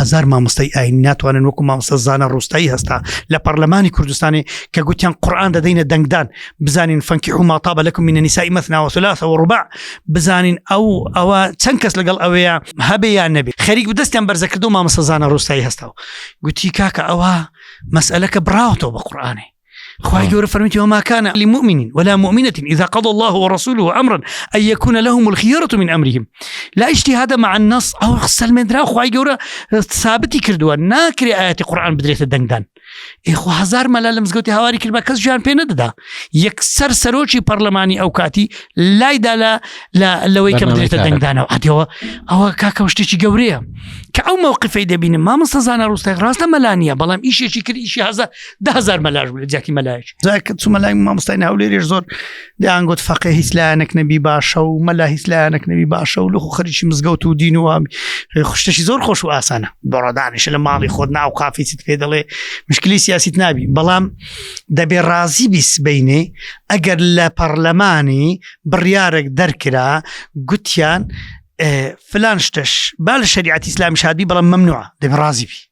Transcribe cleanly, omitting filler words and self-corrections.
هزار مامۆستای ئاین ناتوانن وەکو مامۆستا زانە ڕوستایی هەستا لە پەرلەمانی کوردستانی کە گوتیان قورآن دەدەینە دەنگدان بزانین فەنکی حماتابە لەکم منە نیسای مەثنا وثلاث ورباع بزانین ئەو ئەوە چەند کەس لەگەڵ ئەوەیە هەبێ یان نەبێ خەریک بدەستیان بەرزەکردو مامۆستا زانە ڕوستایی هەستاوە گوتی کاکە ئەوە مەسئلەکە براوەتەوە بە قورآانێ خوای گەورە فەرموویەتی وما كان لمؤمن ولا مؤمنة إذا قضى الله ورسوله أمرا أن يكون لهم الخيرة من أمرهم لا اجتهاد مع النص ئەو سەلمێندرا خوای گەورە ثابتی کردووە ناکرێ ئاەتی قورآن بدرێتە دەنگدان ئێخۆ هزار مەلا لە مزگەوتی هاواری کرد بە کەس ژیان پێ نەدەدا یەکسەر سەرۆکی پەرلەمانی ئەو کاتی لایدا لە لەوەی کە بدرێتە دەنگدانەوە ئەدیەوە ئەوە کاکە شتێکی گەورەیە کە ئەو مووقفەی دەبینم مامۆستا زانا ڕوستای ڕاستە مەلانیە بەڵام ئیشێکی کرد ئیشی هەزار دههزار مەلاش بوو لە جیاتی مەلایش کە چوومە لای مامۆستای هەولێریش زۆر دەیان گوت فەقێ هیچ لایەنێک نەبی باشە و مەلا هیچ لایەنێک نەبی باشە و لەخۆ خەریکی مزگەوت و دین و خوشتەشی زۆر خۆش و ئاسانە بەڕۆدانیشە لە ماڵی خۆت ناو قافی چیت پێ دەڵێ مشکلی سیاسیت نابی بەڵام دەبێ ڕازی بی سبەینێ ئەگەر لە پەرلەمانی بڕیارێک دەرکرا گوتیان فلان شتش با لە شریعەتی ئیسلامی شادبی بەڵام ممنوعە دەبێ ڕازی بی.